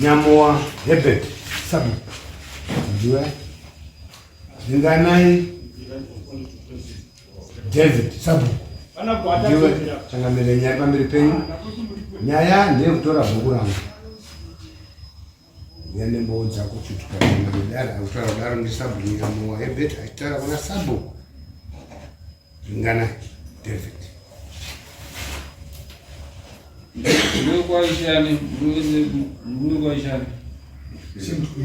Nyamowa Herbert Sabu ndiwe Ringanai David Sabhuku ndiwe changamire nyaya pamberi penyu. Nyaya ndeyekutora bhuku rangu ndianemboudza kuti tukadara akutaura kudaro ndisabhuku Nyamowa Herbert achitaura kuna Sabhuku Ringanai David. Ndiwe kwaishani, ndiwe kwaishani. Simtwe.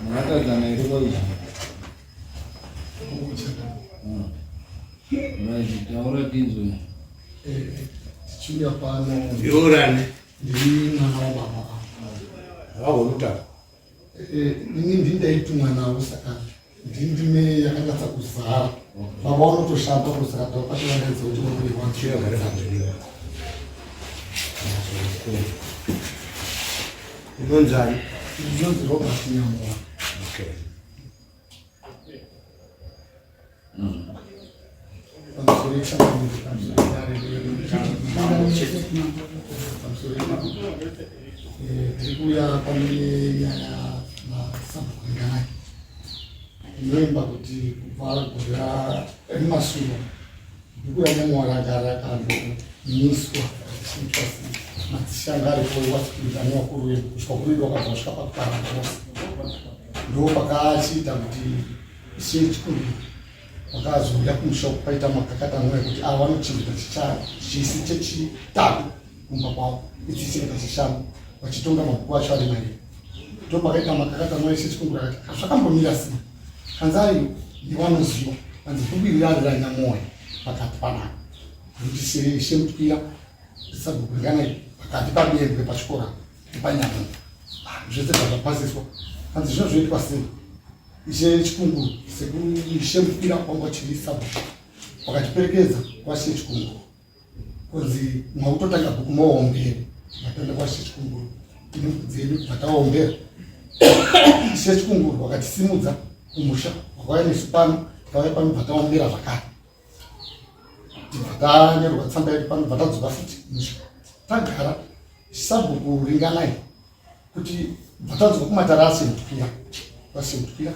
Makatadzana here kwaisha? Right, taura tinzwe. Tichiuya pano. Ndiurani? Ndiri mwana wababa. Havagoni kutaura. Ini ndini ndaitumwa navo saka ndindime yakanatsa kuzara. Baba vanotoshanda kusaka pacho vandaidza kuti vanoiwa. Unonzani? Ndinonzi Robert Nyamuwa. Okay. Tiri kuuya pane nyaya nasabhuku Ringanai inoimba kuti kubva gore remasuro bhuku raNyamuwa ranga rakandomiswa richiitwa madzishe anga aripo iwasikuita nevakuru vedu kusvika kuri vedu wakabva wasvika pakutanga vose ndo pakachiita kuti ishe chikuru vakazouya kumusha uku paita makakatanwa ekuti ava vanochengeta chisi chechitatu kumba kwavo ichichengeta chishanu vachitonga mabhuku acho ari mairi ndo pakaita makakatanwa ese chikungura kati zvakambomira sei kanzai nevanoziva kanzi bhuku iri rari ranyamoya pakati panapa nekuti shemutwira sabhuku ringanai pakati pabembwe pachikora nepanyamoya ah, zvese zvakapasiswa kanzi zvino zvoitwa sei Ishe Chikunguru sekuru Ishe Mupira kwanga chiri sabhuku wakatiperekedza kwaShe Chikunguru kunzi mwakutotanga bhuku mowombera matanda kwaShe Chikunguru ine mbudzi yedu kubva tawombera Ishe Chikunguru wakatisimudza kumusha wakauya nesu pano tikauya pano bva tawombera zvakare tibva tanyorwa tsamba yedu pano bva tadzoka futi musha tagara sabhuku ringanai kuti bvatanzwa kumatare asimutwira vasimutwira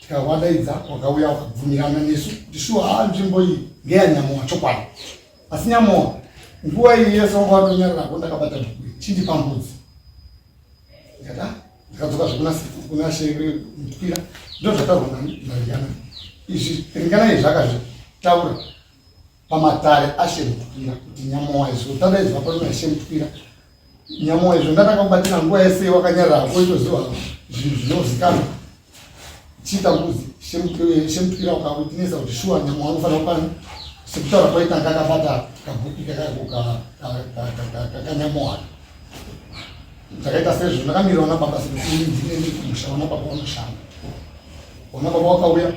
tikavadaidza wakauya wakabvumirana nesu kuti shuwa haa nzvimbo iyi ngeyanyamowa chokwadi asi nyamowa nguva iyi yese wanga watonyararako ndakabata bhuku chindipa mbudzi ndikati ah, ndikadzoka zvekuna shemutwira ndo zvataurwa naringana izvi ringana izvi akazvitaura pamatare ashemutwira kuti nyamowa izvo tadaidzwa pano nashemutwira Nyamoyo izvo ndandakakubatira nguva yese wakanyarara hako itoziva zvinhu zvinozikanwa chiita mbudzi shemutwira ukakutinesa kuti shuwa nyamoyo anofanira kupani sekutaura kwaita anga akabata kabhuku kakanyamoyo ndakaita sezvo ndakamirira vana baba sekuti ndine kumusha vana baba vanoshanda vana baba vakauya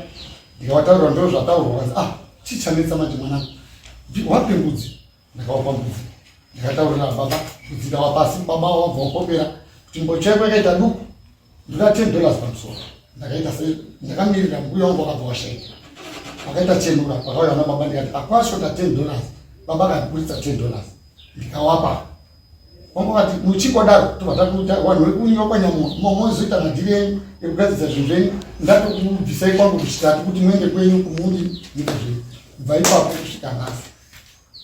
ndikavataurira ndo zvataurwa vakanzi ah chii chanetsa manje mwanangu wape mbudzi ndakavapa mbudzi ndikataurira baba mbudzi ndava pasi baba wabva wapopera kuti mbocho yako yakaita duku ndoda $10 pamusoro ndakaita se ndakamirira mbuya wangu wakabva washaika akaita chenura pakauya vana baba ndikati akwashota $10 baba akaburitsa $10 ndikawapa wangu vakati muchikodaro tobva takuita vanhu vekunywa kwanyamwa mozoita madhiri enyu ekugadzidza zvinhu zvenyu ndatokubvisai kwangu kuchitatu kuti muende kwenyu kumuri nyika zvenyu kubva ipapo kusvika nhasi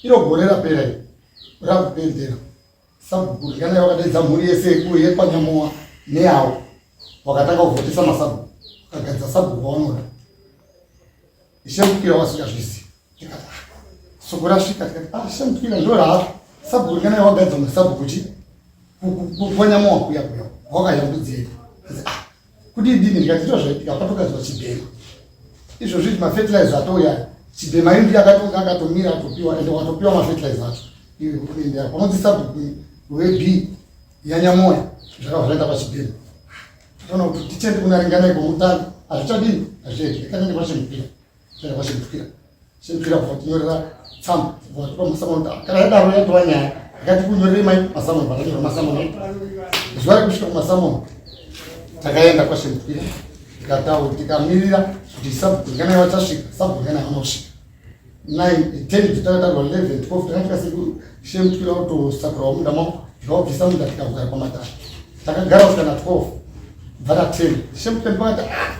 Iro gore rapera iri rakupedzera sabhuku kana wakadaidza mhuri yese yekwanyamowa neyawo wakatanga kuvhotesa masabhuku wakagadza sabhuku waunoda ishe mukira wasingazvizivi tikati ah, soko rasvika tikati ah, ishe mukira ndo raaro sabhuku kana wagadza masabhuku chi kwanyamowa kuya kuya wakayambudzei ah, Kudii dini ndikati ndizvo zvaitika patokadzwa chibhema. Izvozvi izvi mafertilizer atouya chibhema iri ndiye akatonga akatomira atopiwa ende watopiwa mafertilizer acho. Iwe hurumende yako panonzi sabhuku weB yanyamoya zvakabva zvaenda pachibhema. Takaona kuti tichende kuna ringanai komutanga hazvichadini hazvichaiti ndikatende kwachimupira. Tenda kwachimupira. Chimupira kubva tinyorera tsamba kubva tipa masamano kana yadaro yatova nyaya akati kunyorere mai masamano vakanyorera masamano zuva rekusvika kumasamano. Takaenda kwaShemutwira tikataura tikamirira kuti sabhuku Ringanai vachasvika, sabhuku Ringanai havana kusvika. 9 10 takatarwa 11 12 takasvika seku Shemutwira kutosakura munda mavo tikawabvisa munda tikagara kwamatare. Takagara kusvika na 12 bva na 10 Shemutwira pakati ah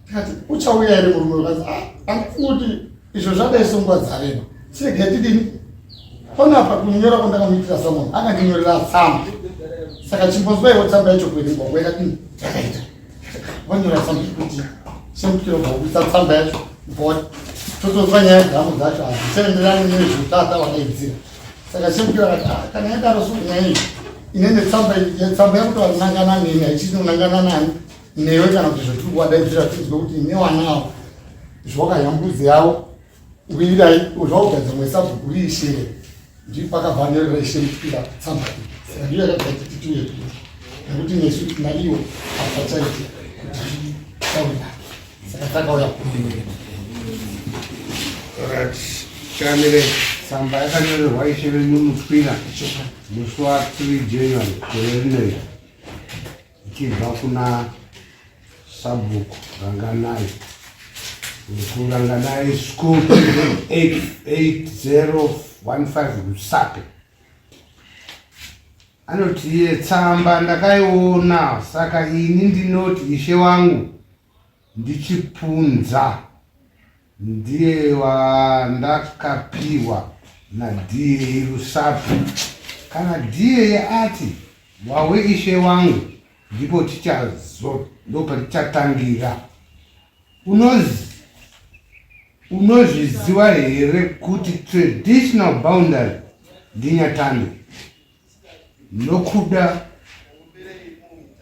tikati uchauya here murume ukanzi ah andifungi kuti izvo zvadai songuva dzareba chiregai tidini panapa kunyora kwandakamuitira samon akandinyorera tsamba saka chimbonzwaiwo tsamba yacho kuverengwa kwayakadini yakaita vanyora tsamba yekuti semukirobva kuisa tsamba yacho totonzwa nyaya dzamo dzacho hadzichaenderani nezvotata wadaidzira saka semukiro akati ah, kana yadaro so nyaya iyi inene tsamba tsamba yakuti wanangana neni haichisi unangana nani newe kana kuti zvatiri kuwadaidzira tinzwe kuti newanawo zvawakayambudzi yavo Wirirai zvawagadzira mwesabhuku riishere ndipo pakabva nyorera ishe mupira tsamba iyi saka ndiyo yakabva titi tiuye kuno nekuti nesu naiwo hapachaiti kuti tauya saka takauya kuno. Right. Chamire tsamba yakanyorerwa ishe venyu mutwina musi wa 3 January gore rineri ichibva kuna Sabhuku Ranganai wekuRanganai School 8015 Rusape anoti iye tsamba ndakaiona saka ini ndinoti ishe wangu ndichipunza Ndiye wandakapiwa naDA Rusape. Kana DA ati wawe ishe wangu ndipo tichazo ndopatichatangira. Unozviziva here kuti traditional boundary ndiNyatande nokuda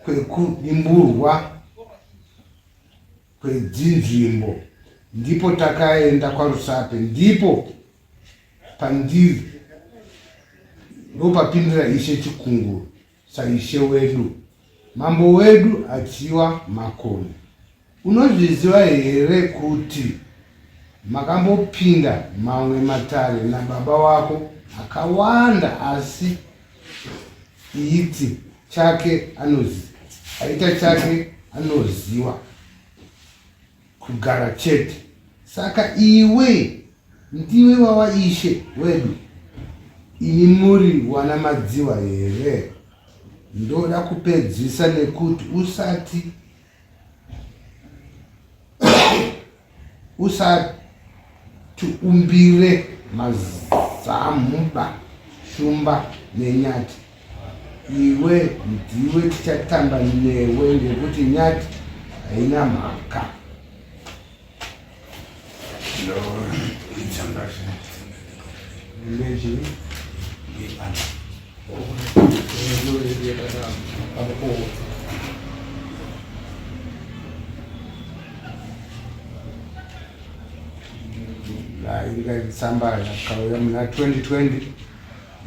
kwekudimburwa kwedzinzvimbo ndipo takaenda kwaRusape ndipo pandiri ndopapindira Ishe Chikunguru saIshe wedu mambo wedu achiwa Makoni. Unozviziva here kuti makambopinda mamwe matare nababa wako akawanda asi iti chake anozi aita chake anoziwa kugara chete saka iwe ndiwe wawa ishe wedu imi muri wana madziwa here ndoda kupedzisa nekuti usati Usatiumbire mazamhuba, shumba nenyati. Iwe ndiwe tichatamba newe ngekuti nyati haina mhaka. Tsamba yakauya muna 2020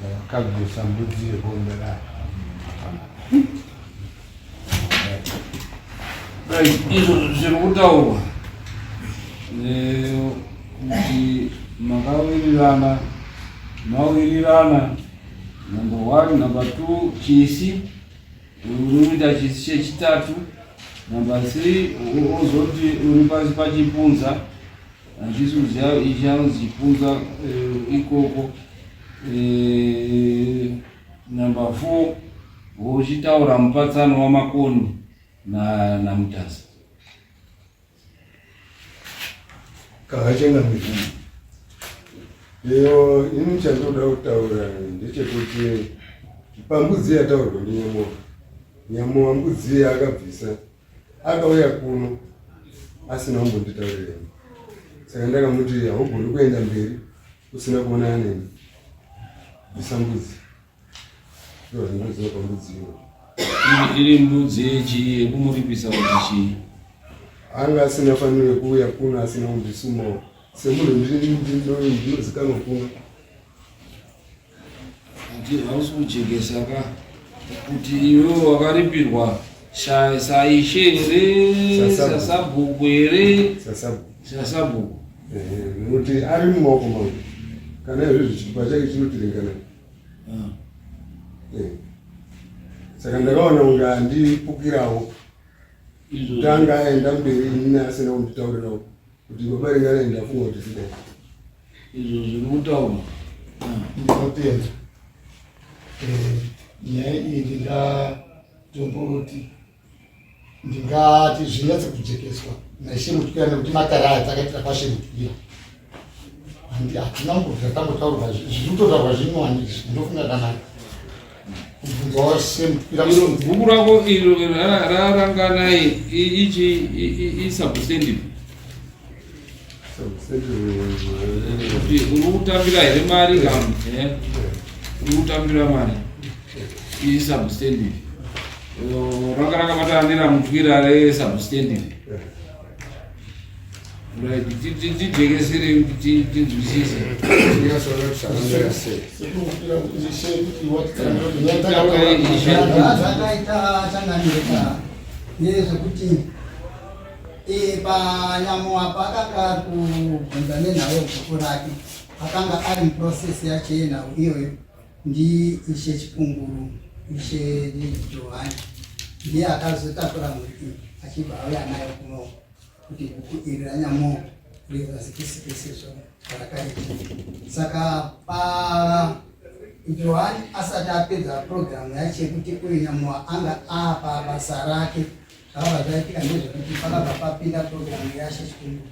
yakabvisa mbudzi yekuombera. Izvo zviri kutaurwa kuti makawirirana mawirirana number one number two chisi uri kuita chisi chechitatu number three ozoti uri pasi pachipunza handisi kuziva ichi anonzi chipunza eh, ikoko eh, number four wochitaura mupatsano wamakoni namutasa Kahachangamire. Iyo ini chandinoda kutaura ndechekuti pambudzi yataurwa ndiNyamowa. Nyamowa mbudzi yaakabvisa akauya kuno asina kumbonditaurira. Saka ndakamuti haugoni kuenda mberi usina kuonana neni. Bvisa mbudzi. Ndozvinoziva pambudzi iyo. Iri mbudzi yechii yekumuripisa kuti chii? Anga asina faniro yekuuya kuno asina kundisumawo. Semunhu ndinozikanwa kuno. Ati hausi kujekesa ka kuti iwe wakaripirwa saishe here sasabhuku here sasabhuku nekuti ari mumaoko mangu kana izvezvi chitupa chake chinotiringana ah. eh. Saka ndakaona kunge andipukirawo. Tanga aenda mberi inini asina kunditaurirawo kuti baba ringanai ndafunga kuti zidai. Izvo zviri kutaurwa. Ndinotenda. Eh, nyaya iyi ndingatomboti ndingati zvinyatse kujekeswa naishe Mutwira nekuti matare aya takaitira kwashe Mutwira. Hatina kumbobvira tambotaurwa zviri kutotaurwa zvinyowani izvi ndofunga kana kubvunzawo semutwira. Bhuku rako iro raranganai ichi isubstantive kuti uri kutambira here mari kana eh? uri kutambira mari isubstantive ranga rakabatana neramutwira resubstantive right tijekesere kuti tinzwisise. Zvakaita changanireka ndezvekuti panyamuwa paakanga ari kubvunza nenhau yebhuku rake akanga ari muprocess yacho yenhau iyoyo ndi Ishe Chikunguru, Ishe Johani ndiye akazotakura mhuri iyi achibva auya nayo kuno kuti bhuku iri ranyamuwa rizazikisike sezvo rakaita. Saka pa Johani asati apedza purogiramu yacho yekuti uyu Nyamuwa anga apa basa rake Zvakabva zvaitika ndezvekuti pakabva papinda program yaShe Chikumbu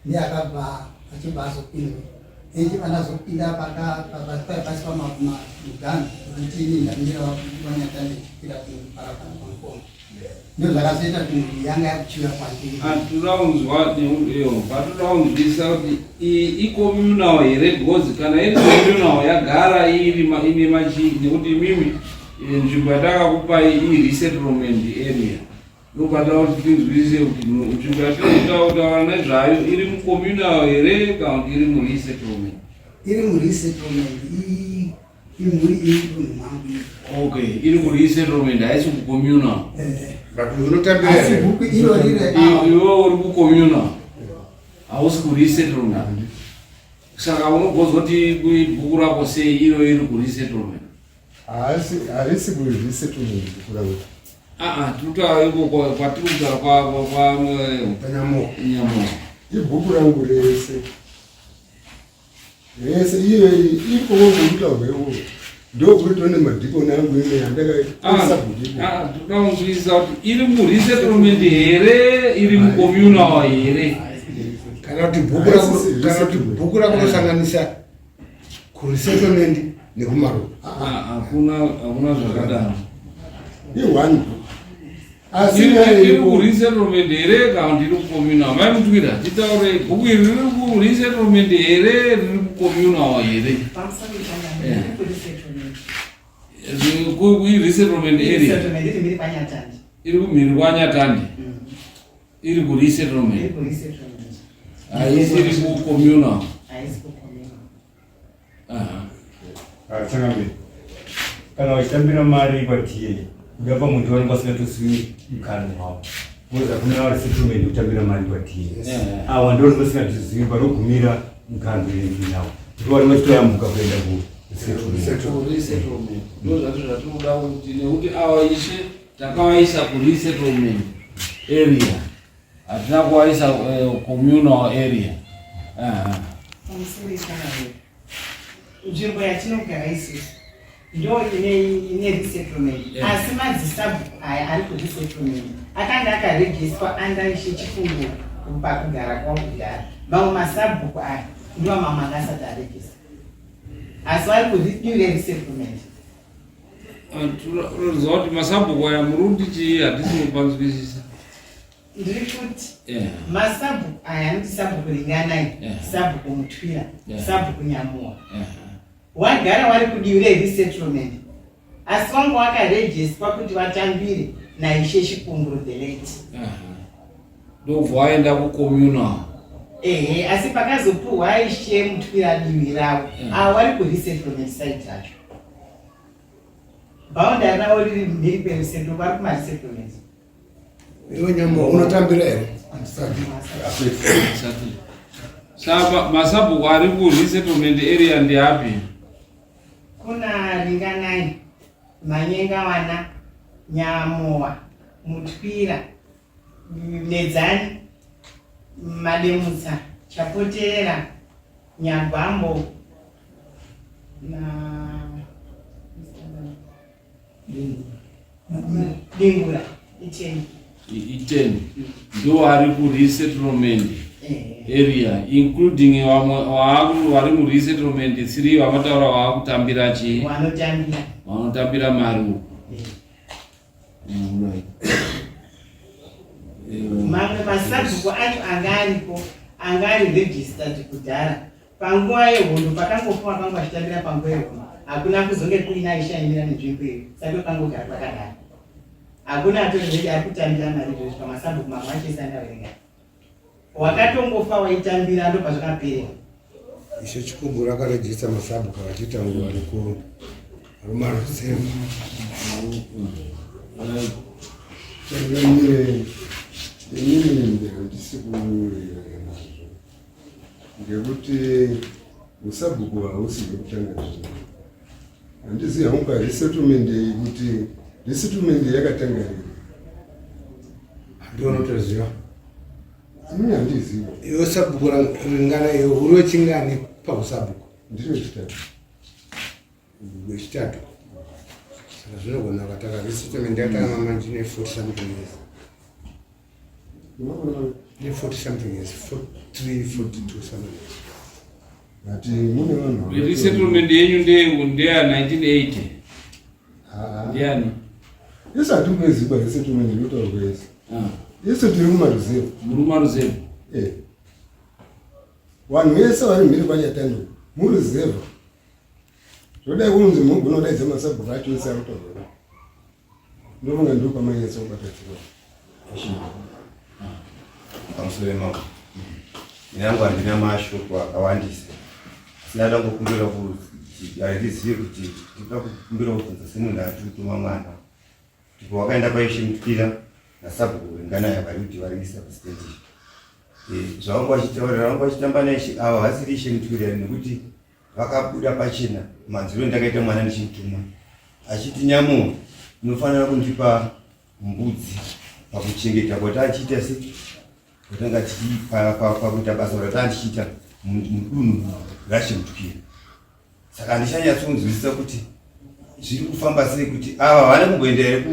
ndiye akabva achibva azopindwa ende pandazopinda pasi pamamuganhu kuti ini ndamira wanyatande chikwira kuparapana pamukoma ndo zvakazoita kuti mhuri yanga yakuchiuya kwandiri. Haturaunzwa paturaunzwisa kuti iyi icommunal here because kana iri communal yagara iri ine machi nekuti imimi Nzvimbo yatakakupai iresettlement area ndopatava kuti tinzwisise kuti nzvimbo yatinotaura nezvayo iri mucommunal here kana kuti iri muresettlement. Iri muresettlement imhuri iri kudunhu mangu. Okay, iri kuresettlement haisi kucommunal. Eh. But unotambira Asi bhuku iro riri iwe uri kucommunal hausi kuresettlement. Saka unogozoti bhuku rako sei iro iri kuresettlement? Haasi harisi kuresettlement bhuku rangu. Ah ah, tiri iko kwatiri kutaura kwa kwa Nyamo. Nyamo. Ibhuku rangu rese. Rese iyo iko kutaurwa ikoko. Ndokuti tone madhikoni angu ine yandakaisa bhuku. Ah, toda kunzwisisa kuti iri muresettlement here iri mucommunal here? Kana kuti bhuku rako kana kuti bhuku rako rosanganisa kuresettlement nekumaruwa. Ah, hakuna hakuna zvakadaro. I-one book. Asi iri kuresettlement here kana kuti iri kucommunal? Mai Mutwira, titaure bhuku iri riri kuresettlement here riri kucommunal here? Resettlement area iri kumhiri kwaNyatande. Iri kuresettlement. Haisi iri kucommunal. Changamire, kana vachitambira mari kwaTA kuda pamuti vanenge vasingatosiwi mukana wavo because hakuna resettlement yekutambira mari kwaTA. Awa ndo vanenge vasingatozivi panogumira mukanzo yenawo ndo vanenge vachitoyambuka kuenda kuresettlement. Ndo zvati zvatinoda kuti nekuti awa ishe Takawaisa ku resettlement area, hatina kuwaisa communal area. Nzvimbo yatinogara isusu ndo ine resettlement, asi madzisabhuku aya ari kuresettlement akanga akarejistwa under Ishe Chifungu pakugara kwavo kudhara. Mamwe masabhuku aya ndiwo mamwe anga asati arejista, asi vari kudivi reresettlement. Unoziva kuti masabhuku aya muri kuti chii hatisi kupanzwisisa. Ndiri kuti masabhuku aya anoti sabhuku Ringanai, sabhuku Mutwira, sabhuku Nyamuwa wagara wari kudivi reresettlement asi wanga wakarejistwa kuti vatambire naIshe Chikunguru the late. Ndobva waenda kucommunal. Ehe, asi pakazopuhwa Ishe Mutwira divi ravo avo vari kuresettlement side racho. Boundary ravo riri mhiri kwerusendo vari kumaresettlements. Iwe Nyamo unotambira here? Handisati. Saka masabhuku ari kuresettlement area ndeapi? Kuna Ringanai, Manyengawana, Nyamowa, Mutwira. Medzani, Mademutsa, Chapotera, Nyagwambo na Dingura iteni. Iteni ndo ari kuresettlement area including vamwe vari muresettlement 3 vamataura vaakutambira chii vanotambira vanotambira mari uku. Mamwe masabhuku acho anga ariko anga ari registered kudhara panguva yehondo, pakangofa vakanga vachitambira panguva yehondo, hakuna kuzonge kuina aishaimira nenzvimbo iyo, saka pangogara kwakadaro, hakuna atori ready ari kutambira mari izvozvi pamasabhuku mamwe acho ese andaverenga. Wakatongofa waitambira, ndo pazvakaperera. Ishe Chikunguru akarejista masabhuku vachiita nguva rikuru rumaruseva. Changamire, inini handisi kuwirirana nazvo ngekuti usabhuku hausi hwekutanga zvino. Handizivi hangu paresettlement iyi kuti resettlement yakatanga rini. Handiona utoziva. Inini handizivi. Iwe sabhuku ringana iwe uri wechingani pausabhuku? Ndiri wechitatu. Wechitatu. Saka zvinogona kataka resettlement yakatanga manje ne 40 something years. Ne 40 something years, 43, 42 something years. Ati mune vanhu Resettlement yenyu ndeya 1980. Ndiani? Isu hatimboiziva resettlement inotaurwa yese. Isu tiri kumaruzevha. Muri kumaruzevha? Eh. Vanhu vese vari mhiri kwaNyatando muruzevha. Zvodai kunzi munhu unodaidza masabhuku acho ese ari kutaurwa. Ndofunga ndipo pamanyatsa kubata chirongwa. Pamusoro pemambo, ini hangu handina mashoko akawandisa, asi ndada kungokumbira kuti handizive kuti ndinoda kukumbira kubvunza semunhu ari kutuma mwana kuti pawakaenda paishe Mutwira nasabhuku Ringanaya vari kuti vari president zvavanga vachitaurira, vanga vachitamba naishe ava vasiri ishe Mutwira, nekuti vakabuda pachena manzwiro ndakaita mwana ndichimutuma achiti, "Nyamuwa, unofanira kundipa mbudzi pakuchengeta kwata achiita se kwatanga pakuita basa ratanga tichiita mudunhu raChemutwira." Saka handichanyatsonzwisisa kuti zviri kufamba sei, kuti ava havana kumboenda here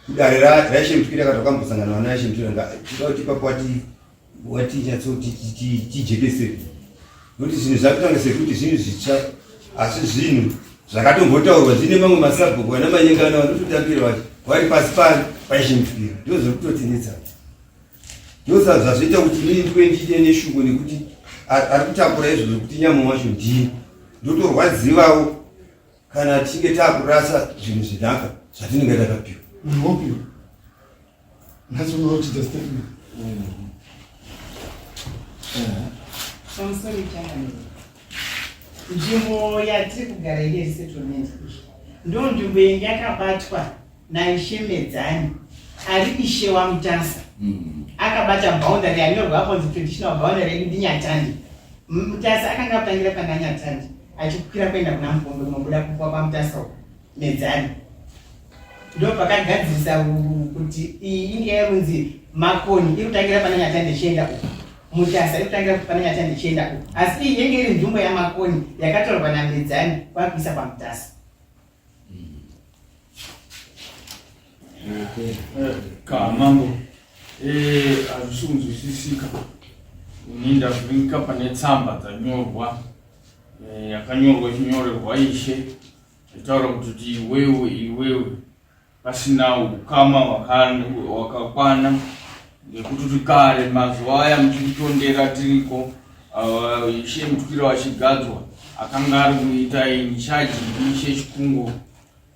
kudare raChemutwira kana vakambosangana vana vaChemutwira. Toda kuti ipapo watinyatsoti tijekesere, nokuti zvinhu zvakutanga sekuti zvinhu zvitsva, asi zvinhu zvakatombotaurwa zvine mamwe masabhuku vana Manyengana vanototambira vacho vari pasi pari paChemutwira. Ndo zviri kutotinetsa, ndosa zvazvoita kuti inini ndikwe ndiite neshuko, nekuti ari kutakura izvo zvekuti nyama wacho ndiye ndotorwadzivawo kana tichinge taakurasa zvinhu zvenhaka zvatinenge takapiwa. Unopiwa nhasi unochita statement. Pamusoro changamire, nzvimbo yatiri kugara ine resettlement iyi ndo nzvimbo yenge yakabatwa naIshe Medzani ari ishe waMutasa. Akabata boundary yanyorwa apo nzi traditional boundary yedu ndiNyatandi. Mutasa akanga atangira pana Nyatandi achikwira kuenda kuna Mukombe kunobuda kwaMutasa uko. Medzani ndo pakagadzirisa kuti iyi inge yarunzi Makoni iri kutangira pana Nyatandi ichienda uko, Mutasa iri kutangira pana Nyatandi ichienda uko, asi iyi yenge iri nzvimbo yaMakoni yakatorwa naMedzani kwakuisa kwaMutasa. Ka mambo, hazvisi kunzwisisika. Ini ndavhiringika pane tsamba dzanyorwa, yakanyorwa ichinyorerwa ishe itaura kuti iwewe iwewe pasina ukama hwakakwana, nekuti kare mazuva aya muchikutondera tiriko, ishe Mutukira vachigadzwa, akanga ari kuita in charge ishe Chikunguru,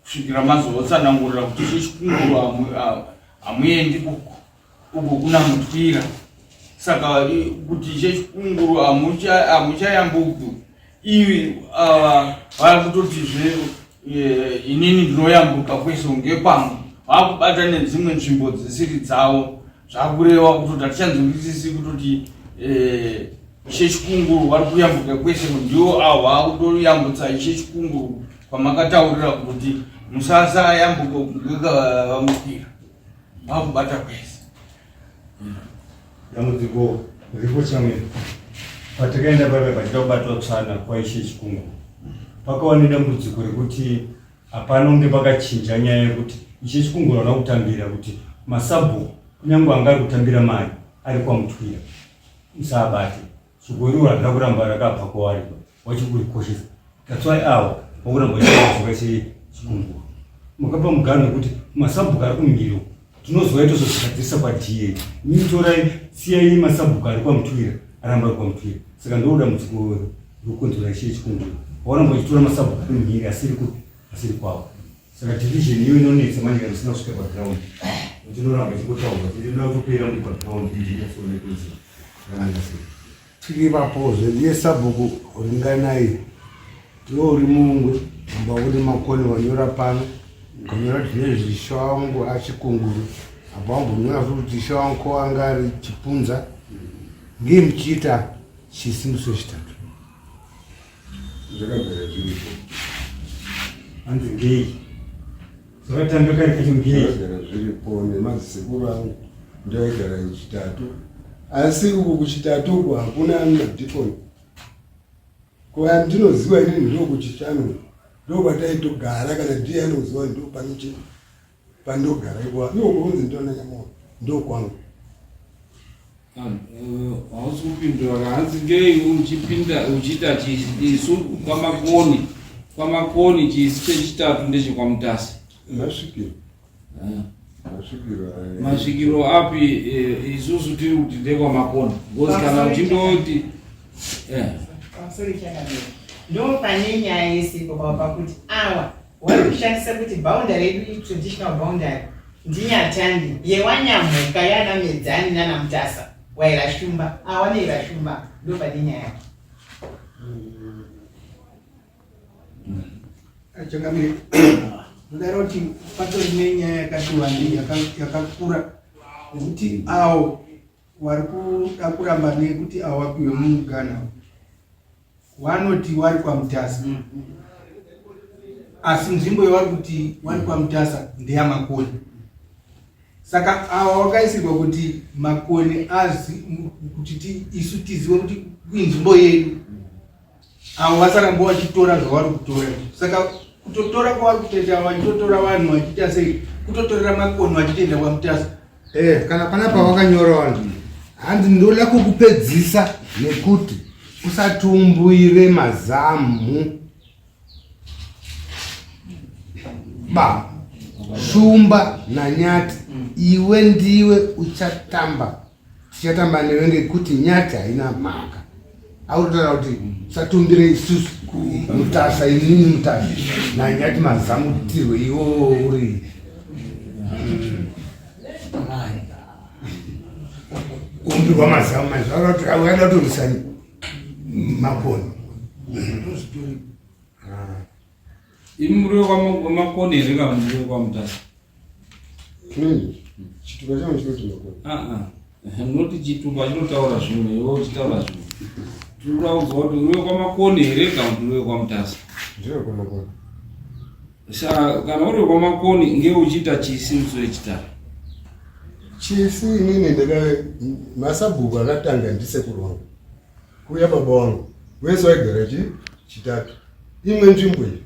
kusvikira mazotsanangurira kuti ishe Chikunguru hamuendi uku, uku kuna Mutwira. Saka kuti ishe Chikunguru hamuchayambuki, ivi ava vakutotizve inini ndinoyambuka kwese ngekwangu, vakubata nedzimwe nzvimbo dzisiri dzavo. Zvakureva kutoti hatichanzwisisi kutoti ishe Chikunguru vari kuyambuka kwese, ndiwo avo vakutoyambutsa ishe Chikunguru kwamakataurira kuti musasayambuka ngekavamukwira, vakubata kwese. Dambudziko riripo chamwe patakaenda paipa pachida kubatwa tsvana kwaishe chikungu pakava nedambudziko rekuti hapana kunge pakachinja nyaya yekuti ishe chikungu vana kutambira kuti masabhuku kunyange anga ari kutambira mari ari kwamutwira musaabate Shoko iroro harina kuramba rakabva kwavari wachikurikoshesa. That's why awa wakuramba wachizoka chikunguru. Makapa muganhu wekuti masabhuku ari kumhiri uko tinozouya tozozvigadzirisa kwaDA. Imi torai siyai masabhuku ari kwaMutwira aramba ari kwaMutwira. Saka ndoo dambudziko rekukonzera chii chikunguru. Wakuramba uchitora masabhuku ari mhiri asiri kupi asiri kwavo. Saka division iyo inonetsa manje kana usina kusvika paground. Kuti inoramba ichingotaurwa kuti inoda kutopera muri paground inyatsoone kuti yakamira sei. Tiri ipapozve ndiye sabhuku Ringanai ndiwe uri mungwe amba uri makoni wanyora pano ukanyora kuti nezvisha wangu achikunguru apa wambonyora futi kuti isha wangu ko anga ari chipunza ngei muchiita chisimbiso chitatu Zvakagara zviripo. Hanzi ngei? Zvakatanga kare kacho ngei? Zvakagara zviripo nemadzisekuru angu ndoaigara chitatu. Asi uku kuchitatu uku hakuna madhikoni. Kwa ndinoziva inini ndokuchishanu ndokwataitogara kana ndiye anoziva ndopanochi pandogara ikwa iwo kurunzi ndona nyamoyo ndokwangu. Hausi kupindura hanzi ngei uchipinda uchiita chisu kwamakoni kwamakoni chisi chechitatu ndechekwamutasa masvikiro masvikiro masvikiro api eh, isusu tiri kuti ndekwamakoni because kana uchindoti eh. Pamusoro chakamira ndo pane nyaya yese ipo pakuti awa Wari kushandisa kuti boundary yedu itraditional boundary ndiNyatandi yewanyamhuka yana Medzani nana Mutasa waira Shumba awaneira Shumba ndo pane nyaya yake. Changamire, ndodaira kuti patori nenyaya yakati wandei yakakura nekuti awo wari kuda kuramba nekuti awo wapiwe mugana Wanoti wari kwaMutasa asi nzvimbo yawari kuti wari kwaMutasa ndeyaMakoni. Saka awa wakaisirwa kuti Makoni azi kuti isu tizive kuti inzvimbo yedu. Avo vasaramba vachitora zvavari kutora. Saka kutotora kwavari kutoita vachitotora vanhu vachiita sei kutotorera Makoni vachitoenda kwaMutasa. Eh, kana panapa wakanyora wanhu hanzi ndoda kukupedzisa nekuti usatumbwire mazamu ba shumba nanyati iwe ndiwe uchatamba tichatamba newe ngekuti nyati haina mhaka akutotaura kuti usatumbire isusu mutasa inini mutasa nanyati mazamu tirwe iwo uri kuumbirwa mazamu manje vakada kutorwisa makoni imi muri wekwamakoni here kana muri wekwamutasa chitupa changu chinoti makoni ah, ah. noti chitupa chinotaura zvimwe iwe uchitaura zvimwe tiri kuda kunzwa kuti uri wekwamakoni here kana kuti uri wekwamutasa ndiri wekwamakoni Saka kana uri kwamakoni nge uchiita chisi musi wechitatu. Chisi inini ndaka masabhuku akatanga ndisekuru wangu. Kuya baba wangu. Wese waigara chi chitatu. Imwe nzvimbo iyi.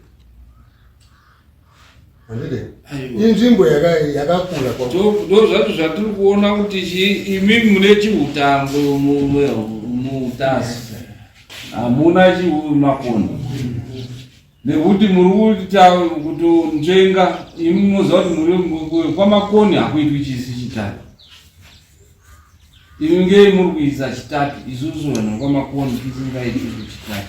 Handide. Inzvimbo yakakura kwa. Ndo zvacho zvatiri kuona kuti chi imi mune chiutango mutasi. Hamuna chimakoni. Nekuti muri kuita kutonzvenga imi munoziva kuti muri kwamakoni hakuitwi chisi chitatu. Imi ngei muri kuisa chitatu isusu vanhu kwamakoni tisingaiti chitatu.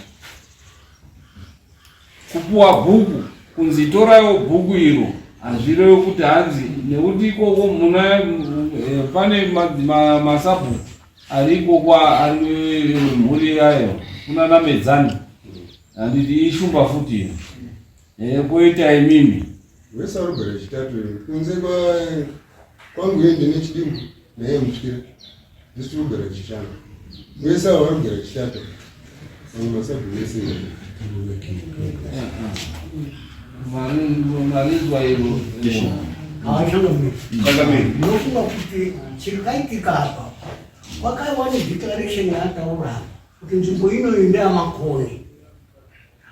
Kupuwa bhuku kunzi toraiwo bhuku iro hazvirevi kuti hanzi nekuti ikoko muna eh, pane masabhuku ari ikoko ari eh, mhuri yayo kunana medzani Handiti ishumba futi iyo. Eh koita imimi. Wese ari kugara chitatu kunze kwa kwangu iye ndine chidimbu naye mutyira. Ndisi tiri kugara chishanu. Wese avo vari kugara chitatu. Vamwe masabhu vese. Marinzwa iro. Changamire. Ndinofunga kuti chakaitika apa kwakaiwa nedeclaration yaataura apa kuti nzvimbo inoyi ndeyamakoni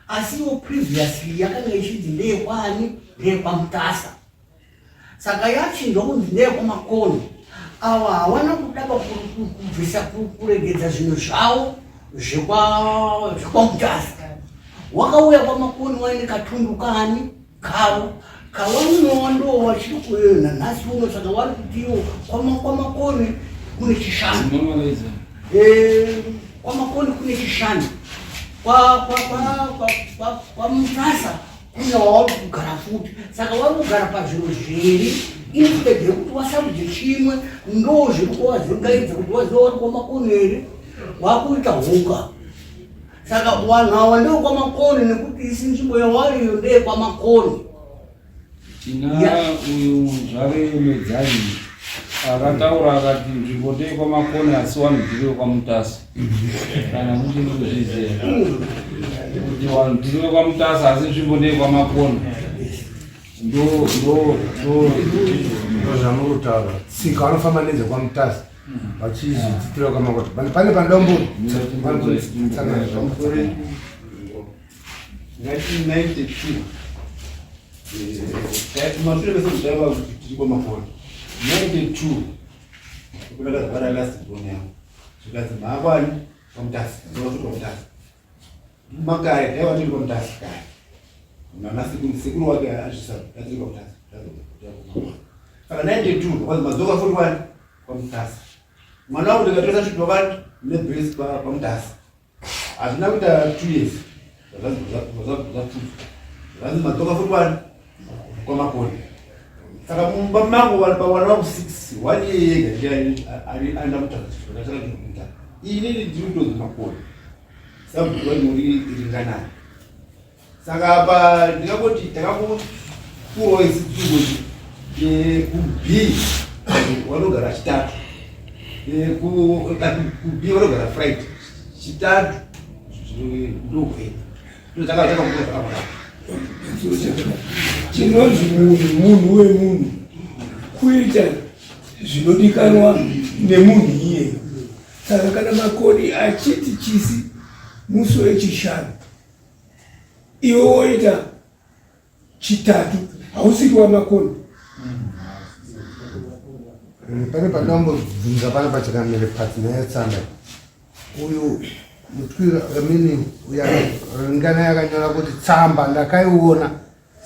asiwo previously yakanga ichinzi ndeyekwani ndeyekwamutasa saka yachinjwa kunzi ndeyekwamakoni ava hawana kudaba kubvisa kuregedza zvinhu zvavo zvekwamutasa wakauya kwamakoni waine katundu kani kavo kawanowa ndo wachiri kuyo nanhasi uno saka wari kuti iwo kwamakoni kune chishanu eh, kwamakoni kune chishanu kwamutasa kune wauri kugara futi saka wari kugara pazvinhu zviri instead yekuti wasarudze chimwe ndo zviri kuwazingaidza kuti waziva wari kwamakoni here wakuita huka saka vanhu awa ndekwamakoni nekuti isi nzvimbo yawariyo ndeyekwamakoni tina uyu muzvare medzai akataura akati nzvimbo ndeyekwamakoni asi vanhu tiriwe kwamutasa kana muchiri kuzviziva kuti vanhu tiriwe kwamutasa asi nzvimbo ndeyekwamakoni ndo ndo ndo zvamuri kutaura tsika vanofamba nedzekwaMutasa vachizvidzitira kwamakoti pane pandombo 1992 mashure mese kudaiva kuti tiri kwamakore 92 ndakazvara last born yangu zvikanzi maakwani kwamutasa kwamutasa makare taiva tiri kwamutasa kare nana sekuru wake azvisa tiri kwamutasa saka 92 kwanzi madzoka 41 kwamutasa mwana wangu ndikatora chidovani nebase kwamutasa hazvina kuita two years zvapfudzwa zvanzi madzoka 41 kwamakoni saka mumba mangu vanhu pawana vangu six one year yega ndiye ari aenda kutanga chakachakachikuita inini ndiri kutonzi makoni sabhuku muri ringanani saka apa ndingangoti takangopuwawo isi tiri kuti kub vanogara chitatu kub vanogara friday chitatu ndokuenda chinonzi munhu munhu wemunhu kuita zvinodikanwa nemunhu iyeyo saka kana makoni achiti chisi musi wechishanu iwe woita chitatu hausiri wamakoni pane pandambobvunza pane pachikamire pati neyetsamba uyu mutwira amini ringana yakanyora kuti tsamba ndakaiona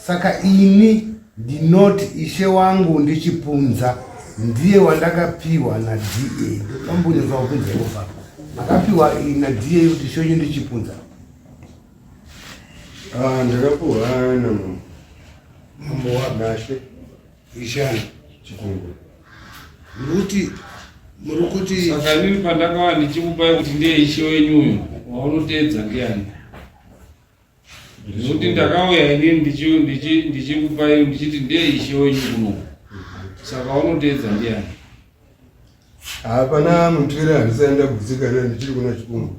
saka ini ndinoti ishe wangu ndichipunza ndiye wandakapiwa naDA ndopambunzwa kubvunza ivopa makapiwa naDA kuti ishe wenyu ndichipunza Ah, ndakapuwa namambo mambo nashe ishani chikungu muri muri kuti saka inini pandakava ndichikupai kuti ndiye ishe wenyu uyu waunoteedza ndiani nekuti ndakauya inini ndichikupai ndichiti ndiye ishe wenyu kuno saka waunoteedza ndiani hapana mutwire handisai ndagutsikana ndichiri kuna chikungu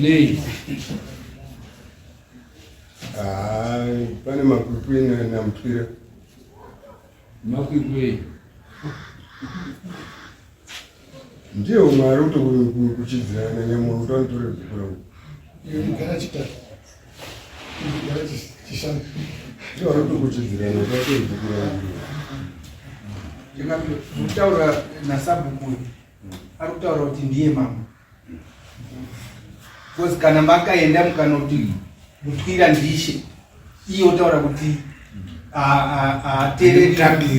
nei pane makwikwi namutwire makwikwi ndiye umwe ari kutokuchidzirana nyamunhu kuti anotore bhuku rangu ndiye ari kutokuchidzirana kuti atore bhuku rangu kutaura nasabhuku uyu ari kutaura kuti ndiye mama because kana makaenda mukanoti mutwira ndishe iye otaura kuti haatereri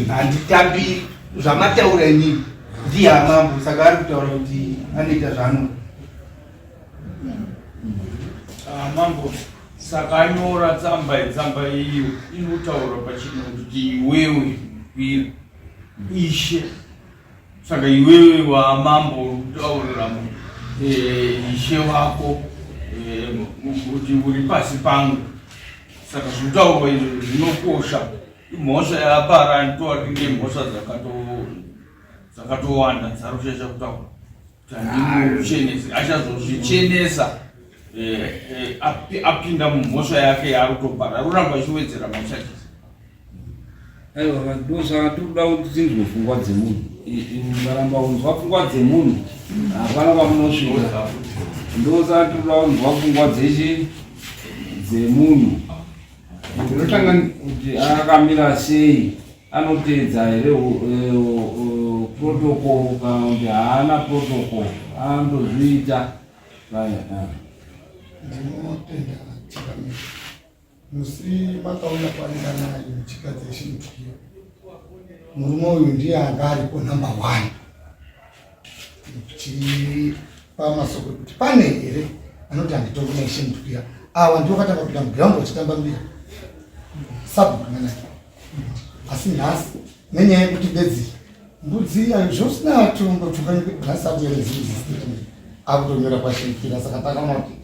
handitambiri zvamataura inini ndiye amambo saka ari kutaura kuti anoita zvaanoda ah, mambo saka anyora tsamba tsamba iyo inotaura pachino kuti iwewe kwira ishe saka iwewe wamambo uri kutaurira eh, ishe wako eh, kuti uri pasi pangu saka zvinotaurwa izvo zvinokosha imhosva yaapara nditoatinge mhosva dzakatowanda dzarushaisha kutaura kuti handimuchenesi achazozvichenesa. eh, eh, apinda mumhosva yake yaari kutobhara ari kuramba achiwedzera machachisi Aiwa, ndosaka tiri kuda kuti tinzwe pfungwa dzemunhu. Mukaramba kunzwa pfungwa dzemunhu hapana kwamunosvika. Ndosaka tiri kuda kunzwa pfungwa dzechi dzemunhu. Ndinotanga kuti akamira sei, anoteedza here eh, protocol kana kuti haana protocol, anotozviita. Ndinotenda changamire. Musi makauya kwaringanayi muchikadzi yechimutwiro murume uyu ndiye anga aripo number one muchipa masoko ekuti pane here anoti handitongi naishe mutwira awa ndiwo katanga kupinda muground vachitamba mbira sabhuku asi nhasi nenyaya yekuti bedzi Mbudzi iya zvosina tumbo tukanyasa kuerezii akutonyora kwasvikira saka takaona kuti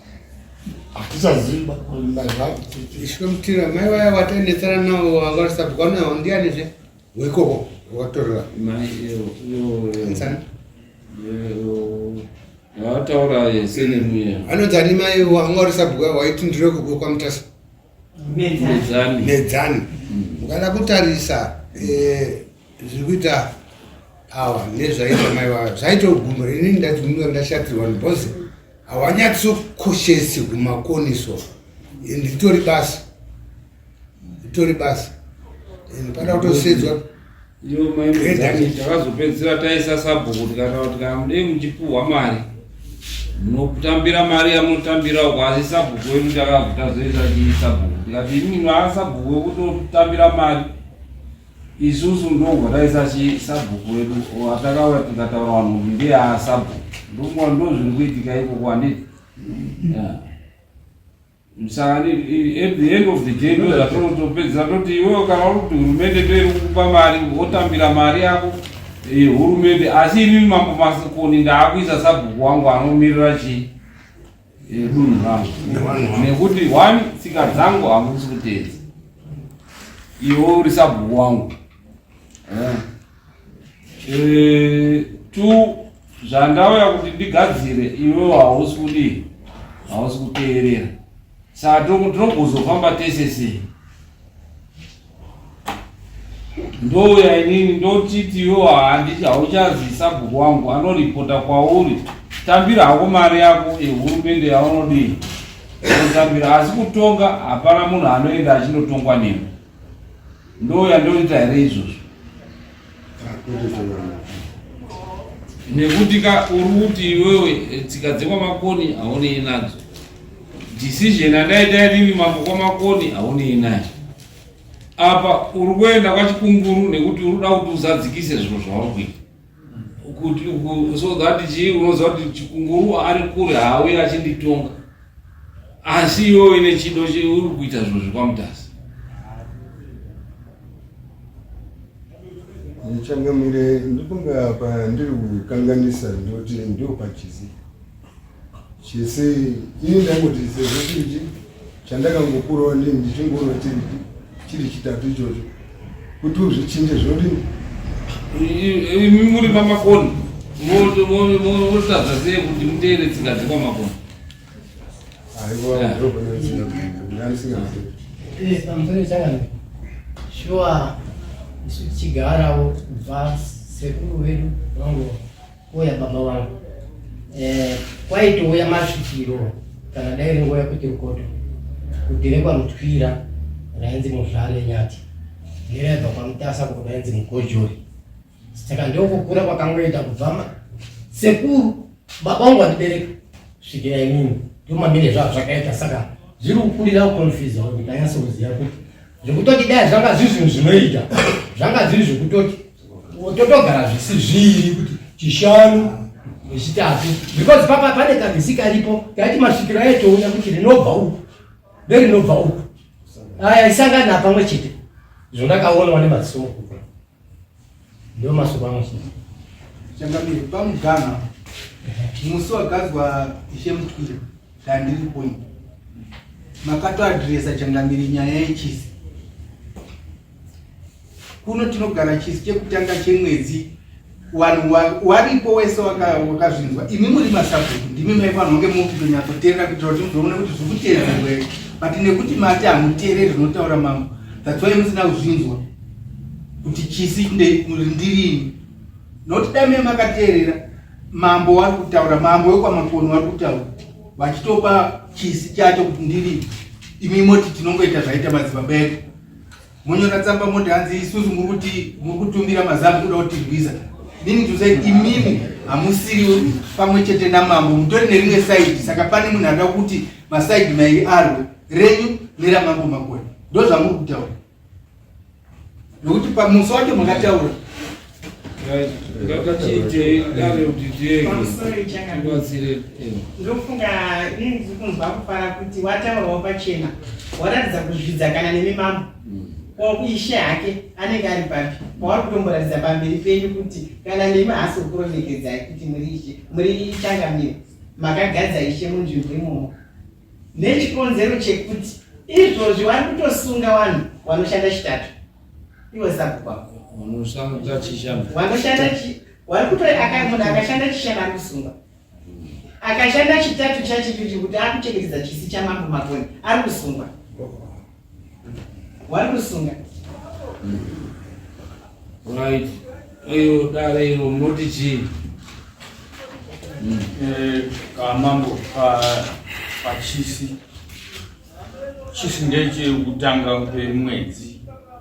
hatichazivi Ishwe mutira mai vaya vataendesana navo varisabhuka navo ndiani zve wekoko wakatorera vataura senemuya anonzi ani mai wanga uri sabhuka waiti ndiro koko kwamutasa Medzani. Medzani. Mukada kutarisa eh, zviri kuita awa nezvaita mai vavo zvaitogumura inini ndagumura ndashatirwa because hawanyatsokoshesi kumakoniso and ritori basa ritori basa and pada kutosedzwa Iyo mai Medzani takazopedzisira taisa sabhuku tikataura kuti kana mudei muchipuhwa mari munotambira mari yamunotambira uko asi sabhuku wedu takabva tazoisa chii sabhuku tikati imimi maa sabhuku wekutotambira mari isusu ndobva taisa chii sabhuku wedu atakauya tikataura vanhu kuti ndiye asabhuku ndofunga ndozviri kuitika ikoko handiti yeah. Saka at the end of the day ndo zvatinotopedzisa toti iwewe kana uri kuti hurumende ndoiri kukupa mari wotambira mari yako eh, hurumende asi inini mambo Masikoni ndaakuisa sabhuku wangu anomirira chii eh, dunhu rangu nekuti one tsika dzangu hamusi kuteedza iwe uri sabhuku wangu eh. Eh, two zvandauya kuti ndigadzire iwewe hausi kudii hausi kuteerera saka tinogozofamba tese sei ndouya inini ndotiti iwewe handiti hauchazi sabhuku wangu anoripota kwauri tambira hako mari yako yehurumende yaunodii unotambira asi kutonga hapana munhu anoenda achinotongwa nemi Ndouya ndoita here izvozvo? Nekuti ka uri kuti iwewe eh, tsika dzekwamakoni haunei nadzo. Decision yandaita inini mambo kwamakoni haunei nayo. Apa uri kuenda kwachikunguru nekuti uri kuda kuti uzadzikise zviro zvauri kuita. Kuti so that chii unoziva kuti chikunguru ari kure haauyi achinditonga. Asi iwewe nechido uri kuita zviro zvekwaMutasa. Changamire, ndifunga apa ndiri kukanganisa ndoti ndo pachisi chisi ini ndangoti sezvo chiri chi chandakangokurawo ndini ndichingoona chiri chiri chitatu ichocho kuti uzvichinje zvinodini imi muri pamakoni motadza sei kuti muteere tsika dzekwamakoni Pamusoro changamire, shuwa isu tichigarawo kubva sekuru vedu vangu kuuya baba vangu eh, kwaitouya masvikiro kana dai ringuva yekuti rukoto kuti rekwamutwira rainzi muzvare nyati neraibva kwamutasa kuko rainzi mugojori Saka ndokukura kwakangoita kubva sekuru baba vangu vandibereka svikira inini ndomamire zvazvo zvakaita saka zviri kukurira kuconfuse kuti ndanyatso kuziva kuti zvekutoti dai zvanga zviri zvinhu zvinoita zvanga zviri zvekutoti totogara zvisi zviiri kuti chishanu nechitatu because papa pane kavhisi karipo taiti masvikiro aitouya kuti rinobva uku nerinobva uku aya isangana pamwe chete zvondakaonawo nemaziso mukuru Ndiwo mashoko angu chete. Changamire, pamuganha musi wagadzwa Ishe Mutwira ndandiri point makatoadhiresa changamire nyaya yechisi kuno tinogara chisi chekutanga chemwedzi Vanhu waripo wese wakazvinzwa, imi muri masabhuku, ndimi maifanirwa kunge muri kutonyatsoteerera kuitira kuti muzoone kuti zviri kuteedzerwa here. But nekuti mati hamuteereri zvinotaura mambo, that's why musina kuzvinzwa kuti chisi ndirini. Nokuti dai mei makateerera mambo wari kutaura, mambo wekwaMakoni wari kutaura vachitopa chisi chacho kuti ndirini, imi moti tinongoita zvaita madzibaba edu. Monyora tsamba moti hanzi isusu muri kuti muri kutumira mazamu kuda kutirwisa. Meaning to say imimi hamusiri pamwe chete namambo, mutori nerimwe side. Saka pane munhu anoda kuti masaidi mairi arwe, renyu neramambo Makoni. Ndozvamuri kutaura. Nokuti pamusi wacho makataura. Ngatichiitei dare kuti tiege tibatsire. Ndofunga ini ndiri kunzwa kufara kuti wataurawo pachena waratidza kuzvidza kana nemi mambo mm. Ishe hake anenge ari papi pauri kutomboratidza pamberi penyu kuti kana nemi haasi kukuremekedzai kuti muri ishe, muri changamire, makagadza ishe munzvimbo imomo nechikonzero chekuti izvozvi wari kutosunga vanhu vanoshanda chitatu iwe sabhuku wanoshanda chishanu, wanoshanda wari kuto munhu akashanda chishanu ari kusungwa, akashanda chitatu chachichuchi kuti akuchengetedza chisi chamambo Makoni ari kusungwa, wari kusunga. Right, iyo dare iro munoti chii? Kamambo pachisi chisi ndechekutanga kwemwedzi,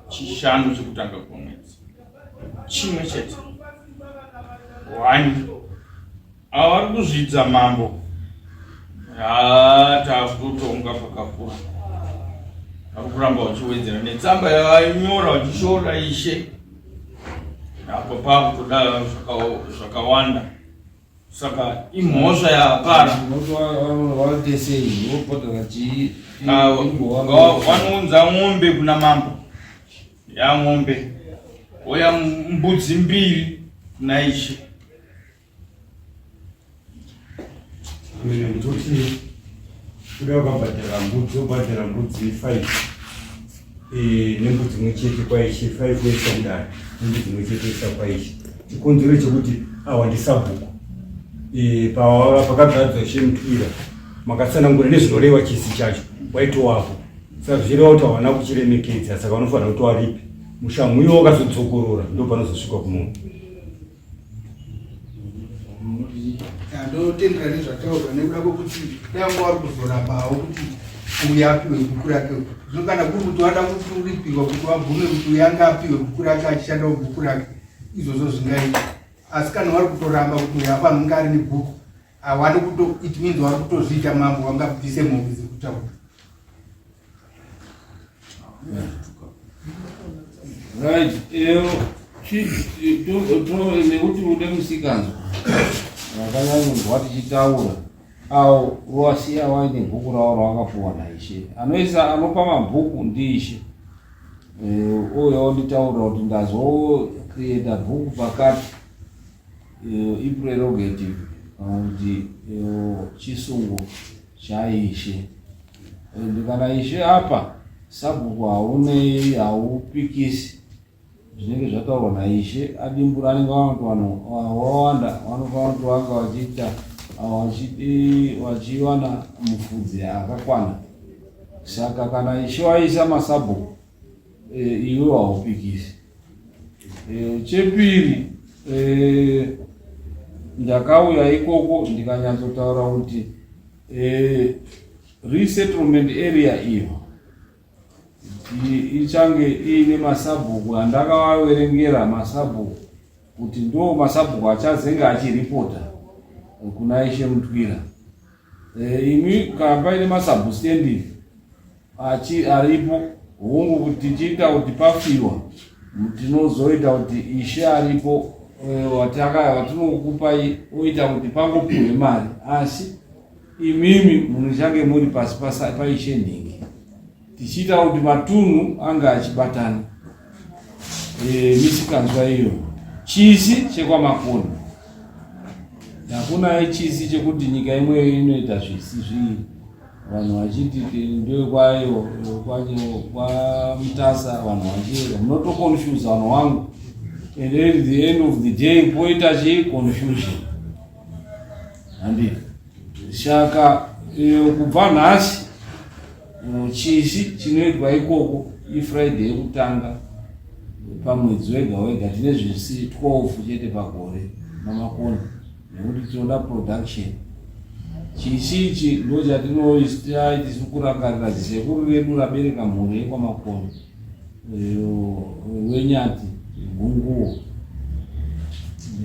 chishanu chekutanga kwemwedzi chimwe chete. One, ava vari kuzvidza mambo, haa takutotonga pakakura. Vari kuramba vachiwedzera netsamba yavainyora vachishora ishe, apo pakutoda zvakawanda, saka imhosva yaapara. Vanounza ng'ombe kuna mambo, ya ng'ombe oya mbudzi mbiri kuna ishe. Toti kuda ukabhadhara mbudzi, wobhadhara mbudzi 5 nembudzi imwe chete kwaishe, 5 woisa kudare, nembudzi imwe chete woisa kwaishe. Chikonzero chekuti awa ndisabhuku, pakagadzwa ishe Mutwira makatsanangura nezvinoreva chisi chacho, waitowapo, saka zvichireva kuti hawana kuchiremekedza, saka vanofanira kuti waripe mushamu iwo wakazodzokorora, ndo panozosvikwa kumunhu. Ndotendera nezvataurwa nekuda kwekuti dai wanga wari kuzorambawo kuti uyu apiwe bhuku rake. Zvino kana kuri kuti wada kuripiwa kuti wabvume kuti uyu anga apiwe bhuku rake achishandawo bhuku rake, izvozvo zvingaita. Asi kana wari kutoramba kuti uyu afanira kunge ari nebhuku, hawani kuto, it means wari kutozviita mambo wangabvise mombe dzekutaura. Right, nekuti une musikanzwa vakanyanyonzwa tichitaura awo wasiya waine bhuku ravo rawakapuwa naishe, anoisa anopa mabhuku ndiishe. Uye onditaurira kuti ndazocreata bhuku pakati, iprerogative kana kuti chisungo chaishe. And kana ishe apa sabhuku haunei, haupikisi zvinenge zvataurwa naishe. Adimbura anenge aona kuti vanhu vawanda, vanofanira kuti vanga vachiita vachiwana mufudzi akakwana. Saka kana ishe waisa masabhuku, iwe haupikisi. Chepiri, ndakauya ikoko ndikanyatsotaura kuti resettlement area iyo ichange iine masabhuku andakavaverengera masabhuku kuti ndo masabhuku achazenge achiripota kuna ishe Mutwira. Imi kana paine masabhu standing achi aripo, hongu, kuti tichiita kuti pafiwa tinozoita kuti ishe aripo watinokupai oita kuti pangopuhwe mari, asi imimi munichange muri pasi paishe nhingi, tichiita kuti matunhu ange achibatana. Misikanzwa iyo chisi chekwaMakoni, hakuna chisi chekuti nyika imweyo inoita zvisi zvii, vanhu vachiti ndekwayo kwaMutasa, vanhu vachiera munotoconfuse vanhu wangu. And at the end of the day poita chii confusion. Handi. Saka eh, kubva nhasi eh, chisi chinoitwa ikoko ifriday yekutanga pamwedzi wega wega tine zvisi 12 chete pagore mamakoni nekuti tinoda production chisi ichi ndo chatinoita tisu kurangarira zisekuru redu rabereka mhuri yekwamakoni wenyati gunguwo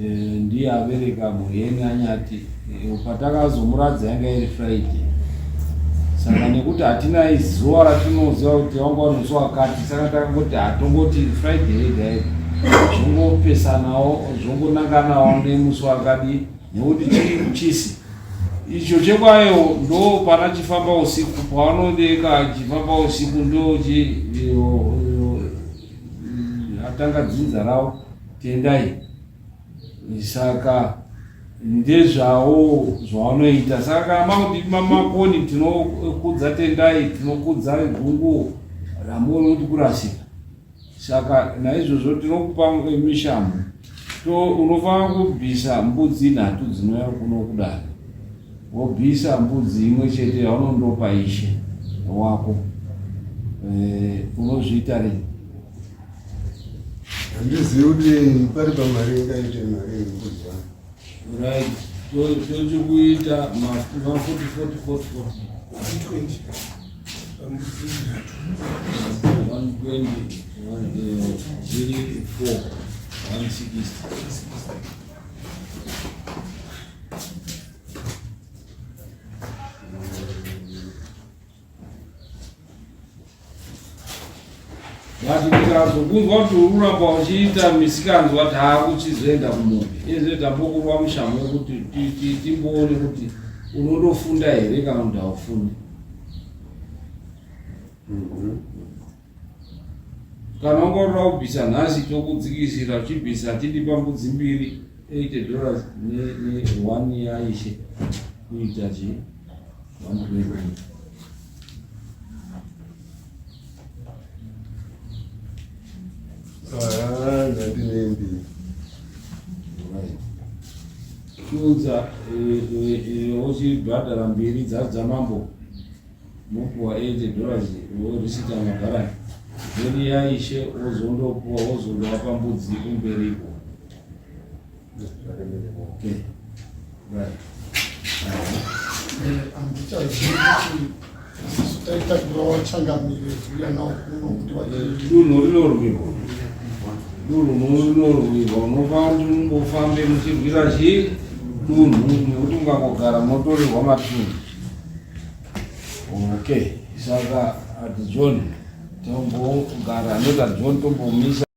eh, ndiye abereka mhuri yenyanyati eh, patakazomuradza yanga iri friday saka nekuti hatina zuva ratinoziva kuti wanga uri musi wakati saka takangoti hatongoti friday yega yega zvongopesanawo zvongonanganawo nemusi wakadi nekuti chiri kuchisi icho chekwayo ndo pana chifamba usiku pavanodeka chifamba usiku ndo atanga dzinza ravo tendai saka ndezvawo zvavanoita saka kana makuti mamakoni tinokudza tendai tinokudza gunguo ramuone kuti kurasika Saka naizvozvo tinokupa mishamu to unofanira kubvisa mbudzi nhatu dzinouya kuno kudare wobvisa mbudzi imwe chete yaunondopa ishe wako eh, unozviita rini handizivi kuti pari pamari ingaite mari yembudzi yangu right tochikuita ma 40 40 40 40 But ndikazokunzwa kuti uri kuramba uchiita misikanzwa taakuchizoenda kumombe izve tambokurwa mushamu wekuti timboone kuti unondofunda here kana kuti haufundi kana wanga unoda kubvisa nhasi tokudzikisira uchibvisa tindipa mbudzi mbiri 80 dollars ne one yaishe kuita chi 120 Ah, ndandine mbiri. Chiudza wochibhadhara mbiri dzamambo mopuwa 80 dollars worisita mabharani then yaishe wozondopuwa wozondowapa mbudzi kumberiko okay. right. Handichazivi kuti isusu taitakurawo changamire kuuya nawo kuno kuti dunhu rinorwirwa dunhu rinorwirwa unofanira kuti mungofambe muchirwira chii dunhu nekuti mukangogara munotorerwa matunhu okay saka ati john tombogara anoti ati john tombomisa.